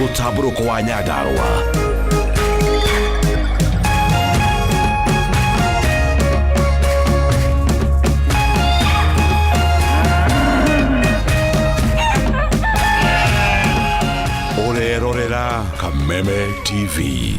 Mũtambũrũko wa Nyandarũa. Ũrerorera Kameme TV.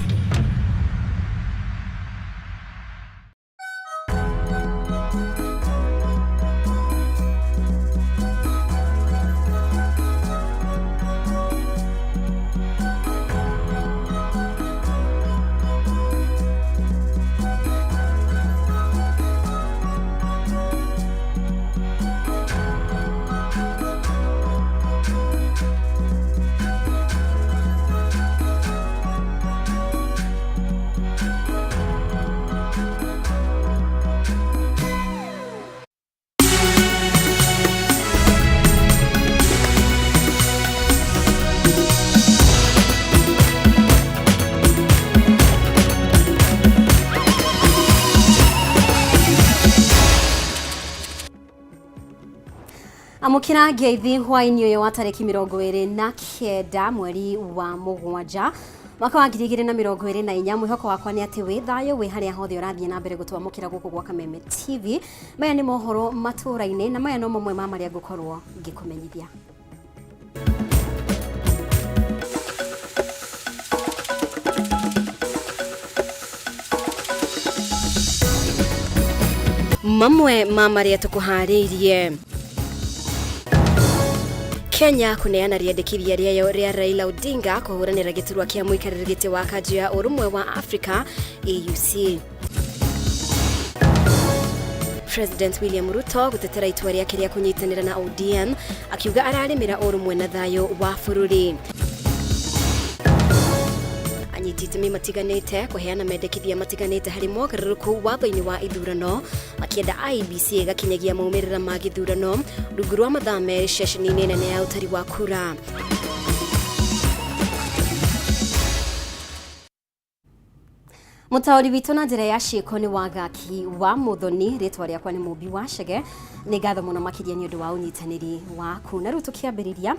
Amũkĩra ngeithi hwaĩ-inĩ ũyũ wa tarĩki 29 mweri wa 7 mwaka wa 2024. Mwĩhoko wakwa nĩ atĩ wĩ thayũ wĩ harĩa hothe ũrathiĩ na mbere gũtwamũkĩra gũkũ gwa Kameme TV. Maya nĩ mohoro matũũra-inĩ na maya no mamwe ma marĩa ngũkorwo ngĩkũmenyithia. Mamwe ma marĩa tũkũharĩirie: Kenya kũneana rĩendekithia rĩayo rĩa Raila Odinga kũhũranĩra gĩturwa kĩa mũikarĩri gĩtĩ wa kanjũ ya ũrũmwe wa Afrika AUC. President William Ruto gũtetera itua rĩake rĩa kũnyitanĩra na ODM akiuga ararĩmĩra ũrũmwe na thayũ wa bũrũri. Anyiti itemi matiganĩte kũheana mendekithia matiganĩte harĩ mogarũrũku watho-inĩ wa ithurano makĩenda IEBC ĩgakinyagia maumĩrĩra ma gĩthurano rungu rwa mathaa 2 ceceni-inĩ nene ya ũtari wa kura. Mũtaũri witũ na njĩra ya ciĩko nĩ Wangaki wa Mũthoni, rĩtwa rĩakwa nĩ Mũmbi wa Chege. Nĩ ngatho mũno makĩria nĩ ũndũ wa ũnyitanĩri waku. Na rĩu tũkĩambĩrĩria,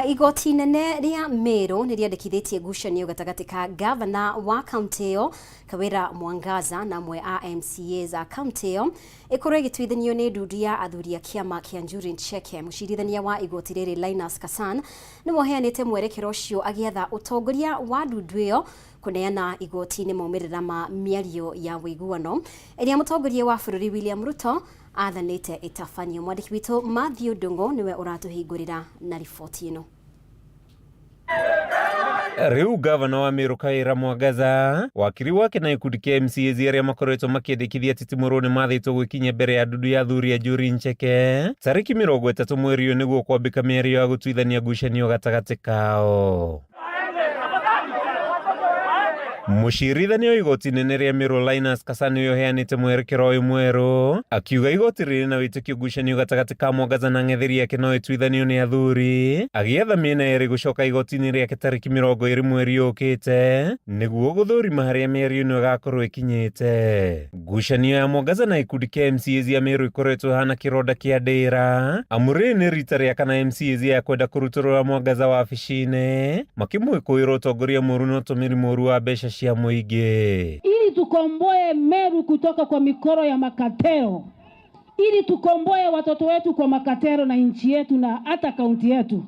igoti inene rĩa Meru nĩ rĩandĩkithĩtie ngucanio gatagatĩ ka gavana wa kaunti ĩyo Kawira Mwangaza na amwe a MCAs a kaunti ĩyo ĩkorwo ĩgĩtuithanio nĩ ndundu ya athuri a kĩama kĩa Njuri Ncheke. Mũcirithania wa igoti rĩrĩ Linus Kassan nĩwe ũheanĩte mwerekero ũcio agĩatha ũtongoria wa ndundu ĩyo kũneana igoti-inĩ maumĩrĩra ma mĩario ya ũiguano ĩrĩa mũtongoria wa bũrũri William Ruto athanĩte ĩtabanio. Mwandĩki witũ Matthew Ndung'u nĩwe ũratũhingũrĩra na riboti ĩno. Rĩu gavana wa Meru Kawira Mwangaza, wakiri wake na gĩkundi kĩa MCAs arĩa makoretwo makĩendekithia titimũrwo nĩ mathĩtwo gwĩkinyia mbere ya ndundu ya athuri a Njuri Ncheke tarĩki 30 mweri ũyũ nĩguo kwambĩka mĩario ya gũtuithania ngucanio gatagatĩ kao. Mũcirithania wa igoti inene rĩa Meru Linus Kasani ũyũ ũheanĩte mwerekera ũyũ mwerũ akiuga igoti rĩrĩ na wĩtĩkio ngucanio gatagatĩ ka Mwangaza na ng'etheri yake no ĩtuithanio nĩ athuri, agĩatha mĩena yerĩ gũcoka igoti-inĩ rĩake tarĩki 20 mweri ũkĩte nĩguo gũthũrima harĩa mĩario ĩno ĩgakorwo ĩkinyĩte. Ngucanio ya Mwangaza na gĩkundi kĩa MCAs ya Meru ĩkoretwo ĩhana kĩronda kĩa ndĩra, amu rĩrĩ nĩ rita rĩa kana MCAs aya kwenda kũrutũrũra Mwangaza wabici-inĩ makĩmwĩkũĩra ũtongoria mũru na ũtũmĩri mũru wa mbeca cia mũingĩ. Ili tukomboe Meru kutoka kwa mikoro ya makatero, ili tukomboe watoto wetu kwa makatero na nchi yetu na hata kaunti yetu.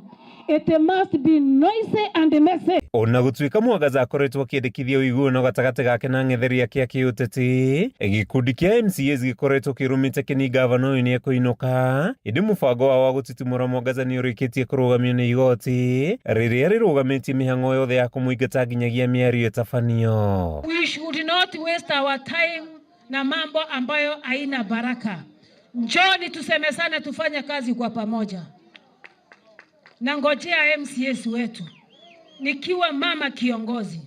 It must be noisy and messy. Ona gũtuĩka Mwangaza akoretwo akĩendekithia ũiguano gatagatĩ gake na ang'etheri ake a kĩũteti, gĩkundi kĩa MCAs gĩkoretwo kĩrũmĩte kĩni ngavana ũyũ nĩekũinũka, ĩndĩ mũbango wao wa gũtitimũra Mwangaza nĩ ũrĩkĩtie kũrũgamio nĩ igoti rĩrĩa rĩrũgamĩtie mĩhang'o yothe ya kũmũingata nginyagia mĩario ĩtabanio. We should not waste our time na mambo ambayo haina baraka. Njoni tusemesane, tufanye kazi kwa pamoja. Na ngojea MCAs wetu, nikiwa mama kiongozi,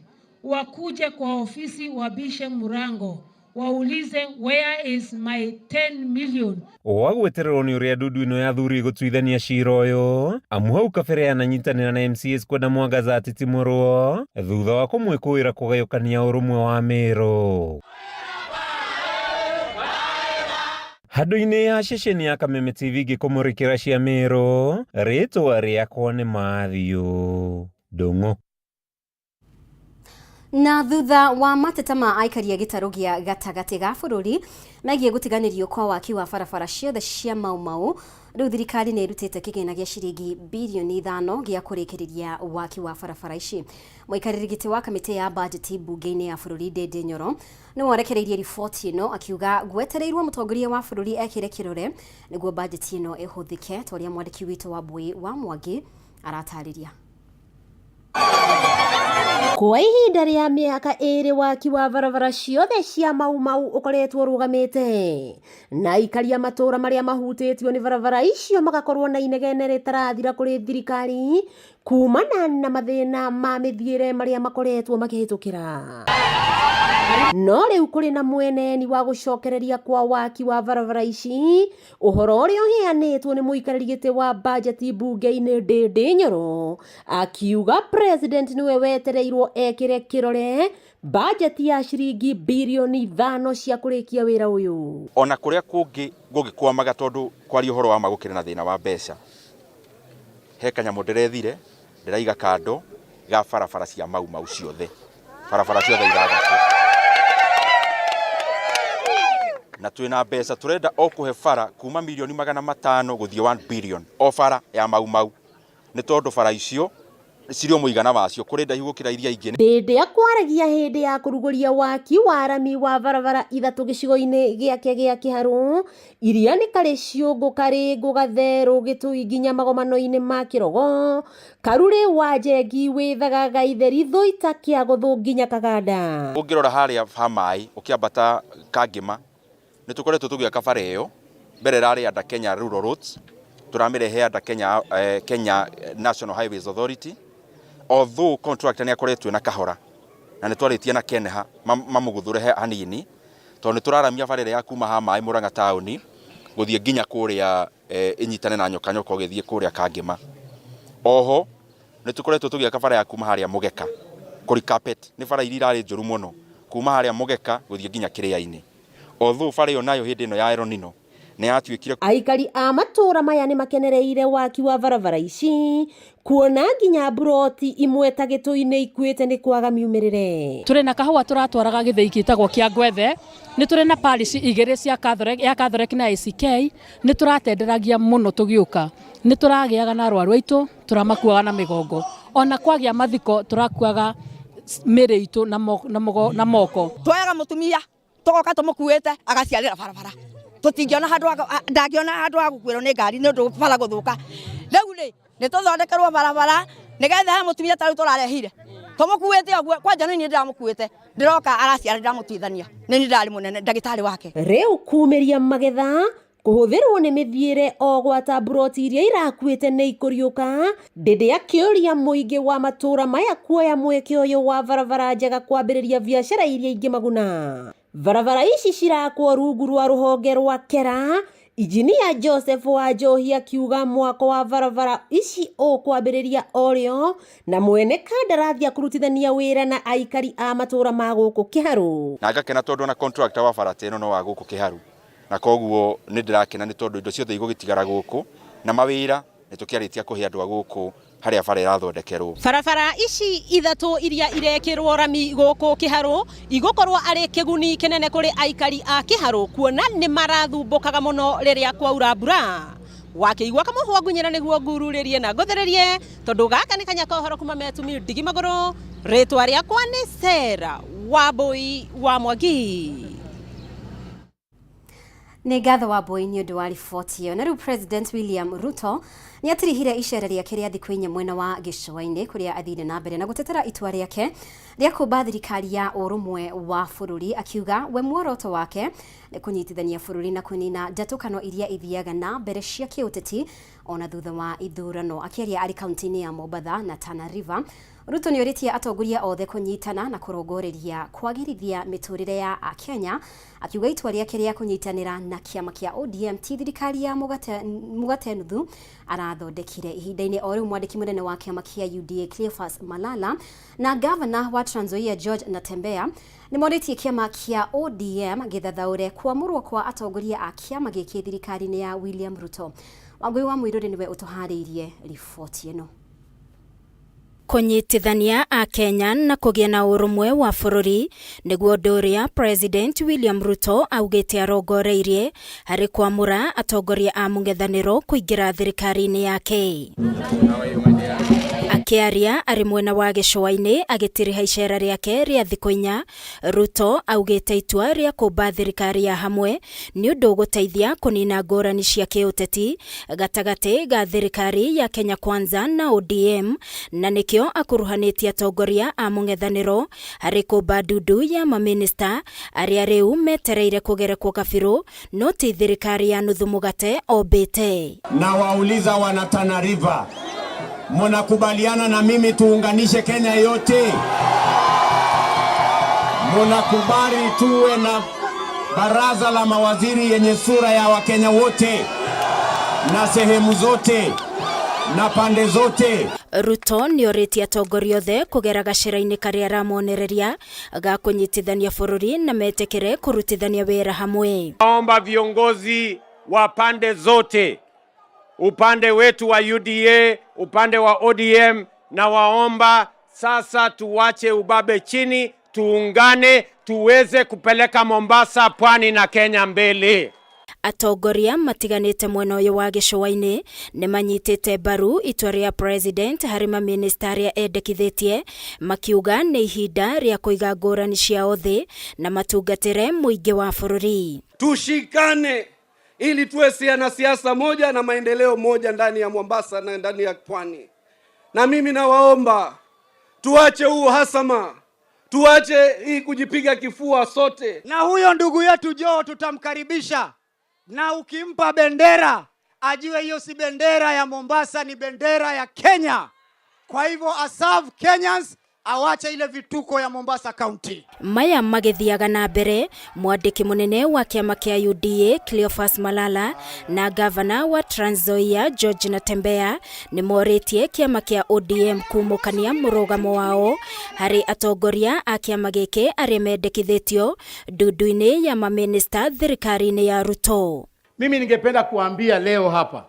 wakuje kwa ofisi wabishe mlango, waulize where is my 10 million. Wa gwetererwo nĩ ũrĩa ndundu ĩno ya athuri ĩgũtuithania cira ũyũ, amu hau kabere yananyitanĩra na MCAs kwenda Mwangaza atitimũrwo thutha wa kũmwĩkũĩra kũgayũkania ũrũmwe wa Meru. Handũ-inĩ ha ceceni ya Kameme TV ngĩkũmũrĩkĩra cia Meru, rĩtwa rĩakwa nĩ Matthew. Ndung'u. Na thutha wa mateta ma aikari a gĩtarũ gĩa gatagatĩ ga bũrũri megiĩ gũtiganĩrio kwa waki wa barabara ciothe cia Mau Mau, rĩu thirikari nĩ ĩrutĩte kĩgĩna gĩa ciringi birioni 5 gĩa kũrĩkĩrĩria waki wa barabara ici. Mũikarĩri gĩtĩ wa kamĩtĩ ya bajeti mbunge-inĩ ya bũrũri Ndindi Nyoro nĩwe warekereirie riboti ĩno akiuga gwetereirwo mũtongoria wa bũrũri ekĩre kĩrore nĩguo bajeti ĩno ĩhũthĩke ta ũrĩa mwandĩki witũ wa Mbui wa Mwangi aratarĩria. Kwa ihinda rĩa mĩaka 2 waki wa barabara ciothe cia Mau Mau ũkoretwo ũrũgamĩte na aikari a matũũra marĩa mahutĩtio nĩ barabara icio magakorwo na inegene rĩtarathira kũrĩ thirikari kumana na mathĩna ma mĩthiĩre marĩa makoretwo makĩhĩtũkĩra. No rĩu kũrĩ na mweneni wa gũcokereria kwa waki wa barabara ici, ũhoro ũrĩa ũheanĩtwo nĩ mũikarĩri gĩtĩ wa bajeti mbunge-inĩ Ndindi Nyoro akiuga president nĩwe wetereirwo ekĩre kĩrore bajeti ya ciringi birioni 5 cia kũrĩkia wĩra ũyũ. Ona kũrĩa kũngĩ gũgĩkwamaga tondũ kwaria ũhoro wa ma gũkĩrĩ na thĩna wa mbeca, he kanyamũ ndĩrethire ndĩraiga kando ga barabara cia Mau Mau ciothe, barabara ciothe ithathatũ, na twĩna mbeca tũrenda o kũhe bara kuma mirioni 500 gũthiĩ 1 billion o bara ya Mau Mau, nĩ tondũ bara icio cirĩ o mũigana wacio kũrĩ ndaihu gũkĩra iria ingĩ. Ndindi akwaragia hĩndĩ ya kũrugũria waki wa rami wa barabara 3 gĩcigo-inĩ gĩake gĩa Kĩharũ iria nĩ Karĩ Ciũngũ, Karĩngũ, Gatherũ, Gĩtui nginya magomano-inĩ ma Kĩrogo, Karurĩ wa Njengi, Wĩthaga, Gaitheri, Thũita, Kĩagũthũ nginya Kaganda. Ũngĩrora harĩa ha maĩ ũkĩambata Kangĩma nĩ tũkoretwo tũgĩaka bara ĩyo mbere ĩrarĩ under Kenya Rural Roads, tũramĩrehe under Kenya National Highways Authority, although contractor nĩ akoretwo na kahora na nĩ twarĩtie na Kenha mamũgũthũre hanini tondũ nĩ tũraramia bara ĩrĩa ya kuma ha maĩ Murang'a taũni gũthiĩ nginya kũrĩa ĩnyitane na nyoka nyoka ũgĩthiĩ kũrĩa Kangĩma. Oho nĩ tũkoretwo tũgĩaka bara ya kuma harĩa Mũgeka kũri carpet, nĩ bara iria irarĩ njũru mũno kuma harĩa Mũgeka gũthiĩ nginya Kĩrĩa-inĩ. Although bara ĩyo nayo hĩndĩ ĩno ya El Nino nĩ yatuĩkire. Aikari a matũũra maya nĩ makenereire waki wa barabara ici kuona nginya mburoti imwe ta Gĩtũi-inĩ ikuĩte nĩ kwaga miumĩrĩre. Tũrĩ na kahũa tũratwaraga gĩthĩi gĩtagwo kĩa Ngwethe, nĩ tũrĩ na parish 2 cia Catholic, ya Catholic na ACK, nĩ tũratenderagia mũno tũgĩũka, nĩ tũragĩaga na arwaru aitũ, tũramakuaga na mĩgongo, ona kwagĩa mathiko tũrakuaga mĩrĩ itũ na moko. Twoyaga mũtumia tũgoka tũmũkuĩte agaciarĩra barabara, tũtingĩona handũ ndangĩona handũ ha gũkuĩrwo nĩ ngari nĩ ũndũ bara gũthũka. Rĩu rĩ nĩ tũthondekerwo barabara nĩgetha he mũtumia ta rĩu tũrarehire tũmũkuĩte ũguo, kwanja nĩ niĩ ndĩramũkuĩte, ndĩroka araciara ndĩramũtuithania, nĩ niĩ ndĩrarĩ mũnene ndagĩtarĩ wake. Rĩu kumĩria magetha kũhũthĩrwo nĩ mĩthiĩre o gwata mburoti iria irakuĩte nĩ ikũriũka. Ndindi akĩũria mũingĩ wa matũũra maya kuoya mweke ũyũ wa barabara njega kwambĩrĩria biacara iria ingĩ maguna. Barabara ici cirakwo rungu rwa rũhonge rwa Kera. Injinia Joseph Wanjohi akiuga mwako wa barabara ici ũkwambĩrĩria orĩo na mwene kandarathi akũrutithania wĩra na aikari a matũũra ma gũkũ Kĩharũ. Na ngakena tondũ ona contractor wa bara ĩno no wa gũkũ Kĩharũ, na koguo nĩ ndĩrakena nĩ tondũ indo ciothe igũgĩtigara gũkũ na mawĩra nĩ tũkĩarĩtie kũhe andũ a gũkũ harĩa bara ĩrathondekerwo. Barabara ici 3 iria irekĩrwo rami gũkũ Kĩharũ igũkorwo arĩ kĩguni kĩnene kũrĩ aikari a Kĩharũ kuona nĩ marathumbũkaga mũno rĩrĩa kwaura mbura. Wakĩigua kamũhwa ngunyĩra nĩguo ngururĩrie na ngũthĩrĩrie tondũ gaka nĩ kanya ka ũhoro kuma Metumi ndigi magũrũ. Rĩtwa rĩakwa nĩ Sarah Wambui wa Mwangi. Nĩ ngatho Wambui nĩ ũndũ wa riboti ĩyo. Na rĩu President William Ruto nĩ atirihire icera rĩake rĩa thikũ 4 mwena wa gĩcũa-inĩ kũrĩa athire na mbere na gũtetera itua rĩake rĩa kũmba thirikari ya ũrũmwe wa bũrũri, akiuga we muoroto wake nĩ kũnyitithania bũrũri na kũnina ndatũkano iria ithiaga na mbere cia kĩũteti ona thutha wa ithurano. Akĩaria arĩ kaunti-inĩ ya Mombatha na Tana River, Ruto nĩ orĩtie atongoria othe kũnyitana na kũrongoreria kwagĩrithia mĩtũrĩre ya Akenya, akiuga itua rĩake rĩa kũnyitanĩra na kĩama kĩa ODM ti thirikari ya mũgate nuthu arathondekire. Ihinda-inĩ o rĩu mwandĩki mũnene wa kĩama kĩa UDA Cleophas Malala na gavana wa Trans Nzoia George Natembeya nĩ morĩtie kĩama kĩa ODM gĩthathaũre kwamũrwo kwa atongoria a kĩama gĩkĩ thirikari-inĩ ya William Ruto. Wangui wa Mũirũrĩ nĩwe ũtũharĩirie riboti ĩno. Kũnyitithania Akenya na kũgĩa na ũrũmwe wa bũrũri nĩguo ũndũ ũrĩa President William Ruto augĩte arongoreirie harĩ kwamũra atongoria a mũng'ethanĩro kũingĩra thirikari-inĩ yake. Akĩaria arĩ mwena wa gĩcũa-inĩ agĩtiriha icera rĩake rĩa thikũ inya, Ruto augĩte itua rĩa kũmba thirikari ya hamwe nĩ ũndũ ũgũteithia kũnina ngũrani cia kĩũteti gatagatĩ ga thirikari ya Kenya Kwanza na ODM, na nĩkĩo akuruhanĩtie atongoria a mũng'ethanĩro harĩ kũmba ndundu ya mamĩnĩsta arĩa rĩu metereire kũgerekwo kabirũ no ti thirikari ya nuthu mũgate ombĩte. Na wauliza wana Tana River, munakubaliana na mimi tuunganishe Kenya yote? Munakubali tuwe na baraza la mawaziri yenye sura ya Wakenya wote na sehemu zote na pande zote? Ruto nĩorĩtie atongoria othe kũgera gacĩra-inĩ karĩa aramonereria ga kũnyitithania bũrũri na metĩkĩre kũrutithania wĩra hamwe. Naomba viongozi wa pande zote, upande wetu wa UDA, upande wa ODM, na waomba sasa tuwache ubabe chini, tuungane, tuweze kupeleka Mombasa, pwani na Kenya mbele. Atongoria matiganĩte mwena ũyũ wa gĩcũa-inĩ nĩ manyitĩte mbaru itua rĩa president harĩ mamĩnĩsta arĩa endekithĩtie, makiuga nĩ ihinda rĩa kũiga ngũrani ciao thĩ na matungatĩre mũingĩ wa bũrũri. Tushikane ili tuwe na siasa moja na maendeleo moja ndani ya Mombasa na ndani ya pwani. Na mimi nawaomba tuache huu hasama, tuache hii kujipiga kifua sote. Na huyo ndugu yetu Joe tutamkaribisha, na ukimpa bendera ajue hiyo si bendera ya Mombasa, ni bendera ya Kenya. Kwa hivyo aserve Kenyans, awache ile vituko ya Mombasa County. Maya magĩthiaga na mbere, mwandĩki mũnene wa kĩama kĩa UDA Cleophas Malala na gavana wa Trans Nzoia George Natembeya nĩ morĩtie kĩama kĩa ODM kumũkania mũrũgamo wao harĩ atongoria a kĩama gĩkĩ arĩa mendekithĩtio ndundu-inĩ ya mamĩnĩsta thirikari-inĩ ya Ruto. Mimi ningependa kuambia leo hapa,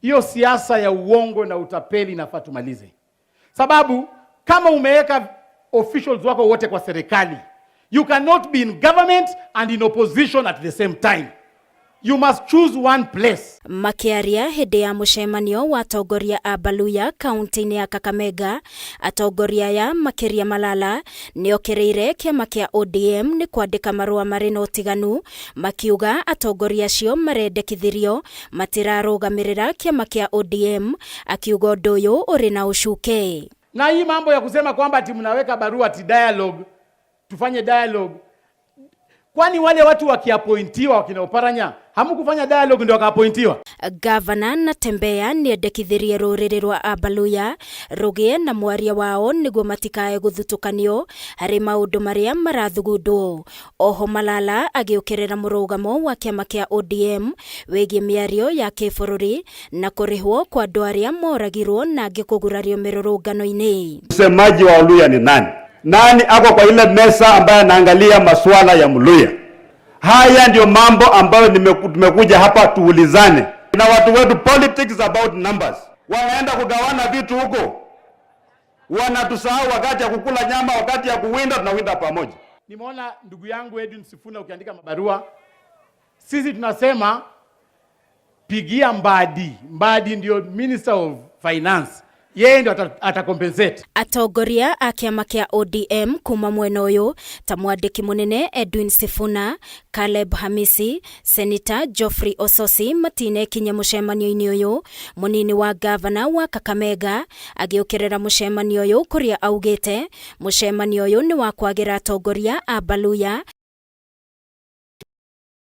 hiyo siasa ya uongo na utapeli inafaa tumalize, sababu kama umeweka officials wako wote kwa serikali, you cannot be in government and in opposition at the same time. You must choose one place. Makĩaria hĩndĩ ya mũcemanio wa atongoria a Baluya kaunti-inĩ ya Kakamega, atongoria aya makĩria Malala nĩokĩrĩire kĩama kĩa ODM nĩ kwandĩka marũa marĩ na ũtiganu, makiuga atongoria acio marendekithirio matirarũgamĩrĩra kĩama kĩa ODM, akiuga ũndũ ũyũ ũrĩ na ũcuke. Na hii mambo ya kusema kwamba ati mnaweka barua ati dialogue, tufanye dialogue, kwani wale watu wakiapointiwa wakina Oparanya hamukufanya dialogue ndio wakaappointiwa? Gavana Natembeya nĩendekithirie rũrĩrĩ rwa Abaluya rũgĩe na mwaria wao nĩguo matikae gũthutũkanio harĩ maũndũ marĩa marathugundwo. Oho Malala agĩũkĩrĩra mũrũgamo wa kĩama kĩa ODM wĩgiĩ mĩario ya kĩbũrũri na kũrĩhwo kwa andũ arĩa moragirwo na angĩ kũgurario mĩrũrũngano-inĩ. Msemaji wa Oluya ni nani? Nani ako kwa ile mesa ambaye anaangalia masuala ya Mluya? Haya ndio mambo ambayo tumekuja hapa tuulizane na watu wetu. Politics about numbers, wanaenda kugawana vitu huko, wanatusahau wakati ya kukula nyama, wakati ya kuwinda tunawinda pamoja. Nimeona ndugu yangu Edwin Sifuna ukiandika mabarua, sisi tunasema pigia Mbadi. Mbadi ndio Minister of Finance, yeye ndio atacompensate. Atongoria a kĩama kĩa ODM kuma mwena ũyũ ta mwandĩki mũnene Edwin Sifuna, Caleb Hamisi, Senator Geoffrey Ososi matinekinya mũcemanio-inĩ ũyũ. Mũnini wa gavana wa Kakamega agĩũkĩrĩra mũcemanio ũyũ kũrĩa augĩte mũcemanio ũyũ nĩ wa kwagĩra atongoria a Baluya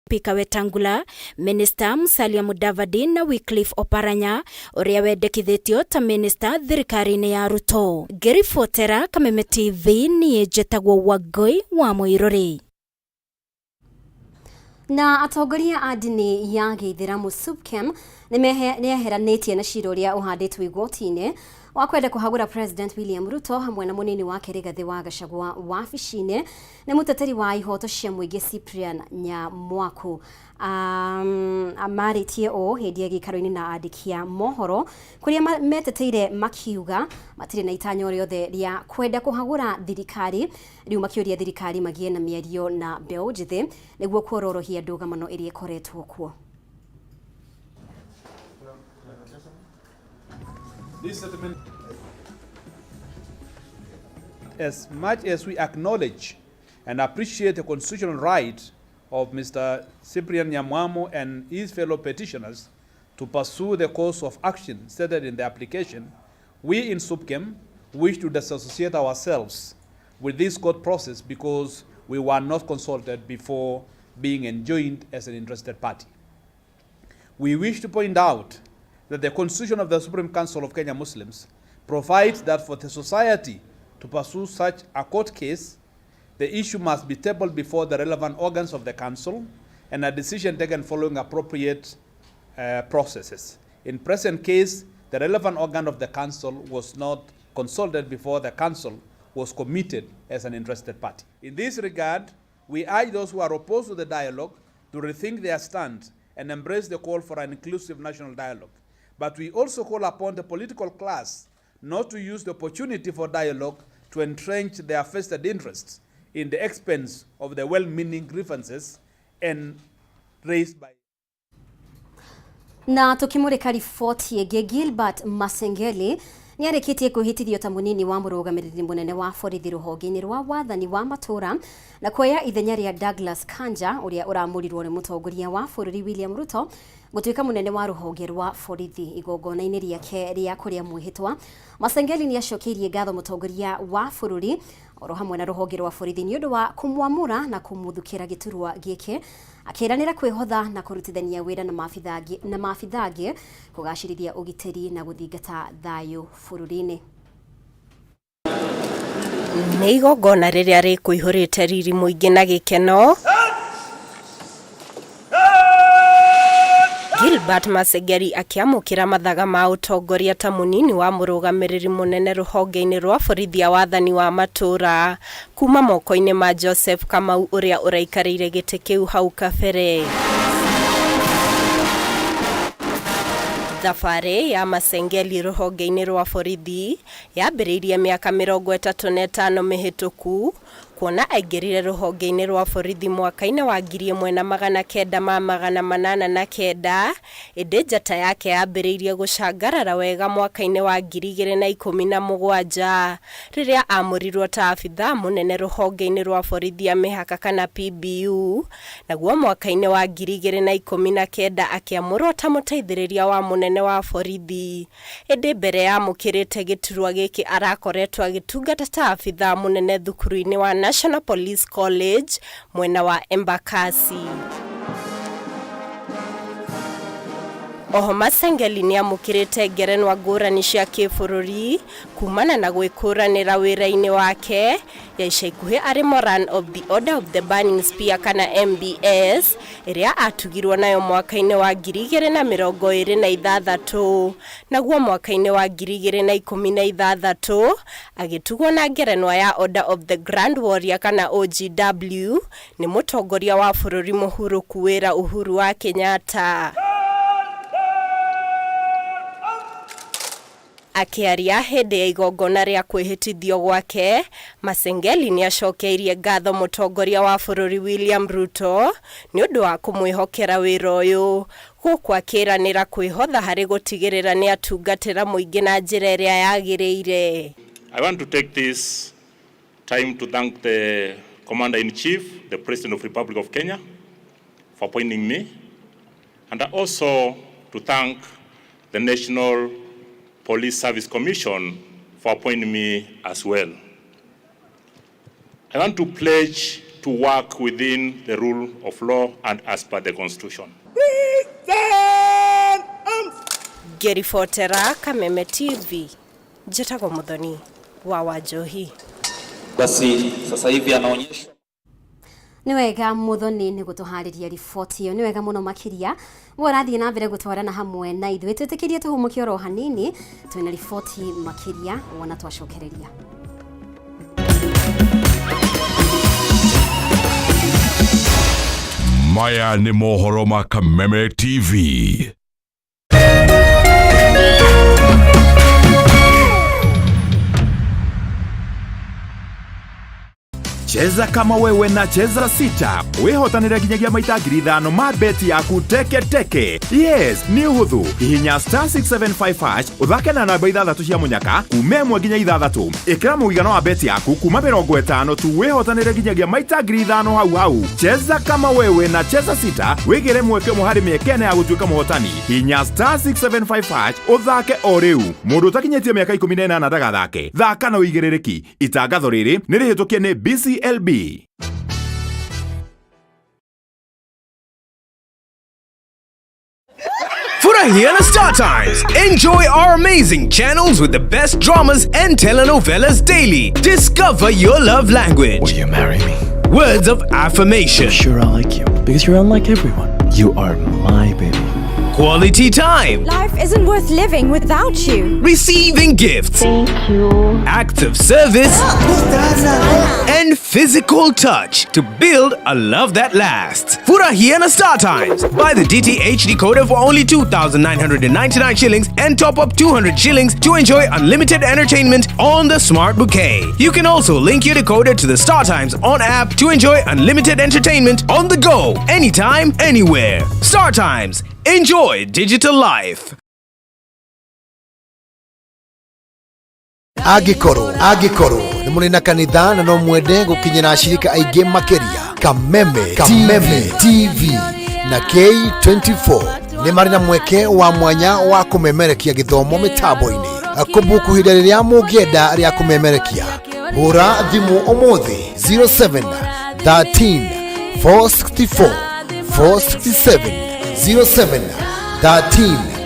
Spika Wetangula, Minister Musalia Mudavadi na Wycliffe Oparanya ũrĩa wendekithĩtio ta minister thirikari-inĩ ya Ruto. Ngĩribotera Kameme TV niĩ njĩtagwo Wangũi wa Mũirũrĩ. Na atongoria a ndini ya gĩithĩramu SUPKEM nĩeheranĩtie na cira ũrĩa ũhandĩtwo igoti-inĩ wa kwenda kũhagũra President William Ruto hamwe na mũnini wake Rigathĩ wa Gachagua wabici-inĩ nĩ mũteteri wa ihoto cia mũingĩ Cyprian Nyamwaku. Marĩtie ũũ hĩndĩ ya gĩikaro-inĩ na andĩki a mohoro kũrĩa meteteire makiuga matirĩ na itanyo rĩothe rĩa kwenda kũhagũra thirikari. Rĩu makĩũria thirikari magĩe na mĩario na mbeũ njĩthĩ nĩguo kuororohia ndũgamano ĩrĩa ĩkoretwo kuo. As much as we acknowledge and appreciate the constitutional right of Mr. Cyprian Nyamwamu and his fellow petitioners to pursue the course of action stated in the application, we in SUPKEM wish to disassociate ourselves with this court process because we were not consulted before being enjoined as an interested party. We wish to point out that the Constitution of the Supreme Council of Kenya Muslims provides that for the society to pursue such a court case, the issue must be tabled before the relevant organs of the council and a decision taken following appropriate processes. In present case, the relevant organ of the council was not consulted before the council was committed as an interested party. In this regard, we urge those who are opposed to the dialogue to rethink their stand and embrace the call for an inclusive national dialogue. But we also call upon the political class not to use the opportunity for dialogue to entrench their vested interests in the expense of the well-meaning grievances and raised by. Na tukimurika riboti ĩngĩ, Gilbert Masengeli nĩarĩkĩtie kwĩhĩtithio ta mũnini wa mũrũgamĩrĩri mũnene wa borithi rũhonge-inĩ rwa wathani wa matũra na kuoya ithenya rĩa Douglas Kanja ũrĩa ũramũrirwo nĩ mũtongoria wa bũrũri William Ruto gũtuĩka mũnene wa rũhonge rwa borithi. Igongona-inĩ rĩake rĩa kũrĩa mwĩhĩtwa, Masengeli nĩacokeirie ngatho mũtongoria wa bũrũri oro hamwe na rũhonge rwa borithi nĩ ũndũ wa kũmwamũra na kũmũthukĩra gĩturwa gĩkĩ, akĩranĩra kwĩhotha na kũrutithania wĩra na maabitha angĩ kũgacĩrithia ũgitĩri na gũthingata thayũ bũrũri-inĩ. Nĩ igongona rĩrĩa rĩkũihũrĩte riri mũingĩ na gĩkeno, Gilbert Masengeli akĩamũkĩra mathaga ma ũtongoria ta mũnini wa mũrũgamĩrĩri mũnene rũhonge-inĩ rwa borithi ya wathani wa matũra kuma moko-inĩ ma Joseph Kamau ũrĩa ũraikarĩire gĩtĩ kĩu hau kabere. Thabarĩ ya Masengeli rũhonge-inĩ rwa borithi yambĩrĩirie mĩaka 35 mĩhĩtũku kuona aingĩrire rũhonge-inĩ rwa borithi mwaka-inĩ wa 1989, ĩndĩ njata yake yambĩrĩirie gũcangarara wega mwaka-inĩ wa 2017 rĩrĩa amũrirwo ta abithaa mũnene rũhonge-inĩ rwa borithi ya mĩhaka kana PBU, naguo mwaka-inĩ wa 2019 akĩamũrwo ta mũteithĩrĩria wa mũnene wa borithi. Ĩndĩ mbere ya amũkĩrĩte gĩturwa gĩkĩ arakoretwo agĩtungata ta abithaa mũnene thukuru-inĩ wa National Police College mwena wa Embakasi. Oho Masengeli nĩamũkĩrĩte ngerenwa ngũrani cia kĩbũrũri kumana na gwĩkũranĩra wĩra-inĩ wake ya ica ikuhĩ arĩ Moran of the Order of the Burning Spear kana MBS ĩrĩa atugirwo nayo mwaka-inĩ wa 2026, naguo mwaka-inĩ wa 2016 agĩtugwo na ngerenwa ya Order of the Grand Warrior kana OGW nĩ mũtongoria wa bũrũri mũhurũku wĩra Uhuru wa Kenyatta. Akĩaria hĩndĩ ya igongona rĩa kwĩhĩtithio gwake, Masengeli nĩacokeirie ngatho mũtongoria wa bũrũri William Ruto nĩ ũndũ wa kũmwĩhokera wĩra ũyũ, gũkũ akĩranĩra kwĩhotha harĩ gũtigĩrĩra nĩ atungatĩra mũingĩ na njĩra ĩrĩa yagĩrĩire. I want to take this time to thank the Commander-in-Chief, the President of the Republic of Kenya, for appointing me, and also to thank the National Police Service Commission for appointing me as well. I want to pledge to work within the rule of law and as per the Constitution. Ngĩribotera Kameme TV, njĩtagwo Muthoni wa Wanjohi. Basi sasa hivi anaonyeshwa. Nĩ wega Muthoni nĩ gũtũharĩria riboti ĩyo, nĩ wega mũno makĩria. We ũrathiĩ na mbere gũtwarana hamwe na ithuĩ, twĩtĩkĩrie tũhũmũke oro hanini, twĩna riboti makĩria wona twacokereria. Maya nĩ mohoro ma Kameme TV. Cheza kama wewe na Cheza Sita wihotanire nginyagia maita 5,000 ma beti yaku teke teke. Yes, nĩ ũhũthũ. Hihinya star 675 hash ũthake na namba ithathatũ cia mũnyaka kuma 1 nginya 6. Ĩkĩra mũigana wa beti yaku kuma 50 tu wĩhotanĩre nginyagia maita 5,000 hau hau. Cheza kama wewe na Cheza Sita wĩgĩre mweke ũmwe harĩ mĩeke ĩna ya gũtuĩka mũhotani. Hihinya star 675 hash ũthake o rĩu. Mũndũ ũtakinyĩtie mĩaka 18 ndagathake. Thaka na ũigĩrĩrĩki. Itangatho rĩrĩ nĩ rĩhĩtũkie nĩ BCLB. Furahia na Star Times. Enjoy our amazing channels with the best dramas and telenovelas daily. Discover your love language. Will you marry me? Words of affirmation. I'm sure I like you because you're unlike everyone. You are my baby. Quality time. Life isn't worth living without you. Receiving gifts. Thank you. Acts of service. And physical touch to build a love that lasts. Furahia na Star Times. Buy the DTH decoder for only 2,999 shillings and top up 200 shillings to enjoy unlimited entertainment on the Smart Bouquet. You can also link your decoder to the Star Times on app to enjoy unlimited entertainment on the go, anytime, anywhere. Star Times. Enjoy digital life. Angĩkorwo nĩ mũrĩ na kanitha na no mwende gũkinyĩra ashirika aingĩ makĩria, Kameme TV na K24 nĩ marĩ na mweke wa mwanya wa kũmemerekia gĩthomo mĩtambo-inĩ. Kũbuku ihinda rĩrĩa mũngĩenda rĩa kũmemerekia, hũra thimũ ũmũthĩ 07 13 464 467, 07 13.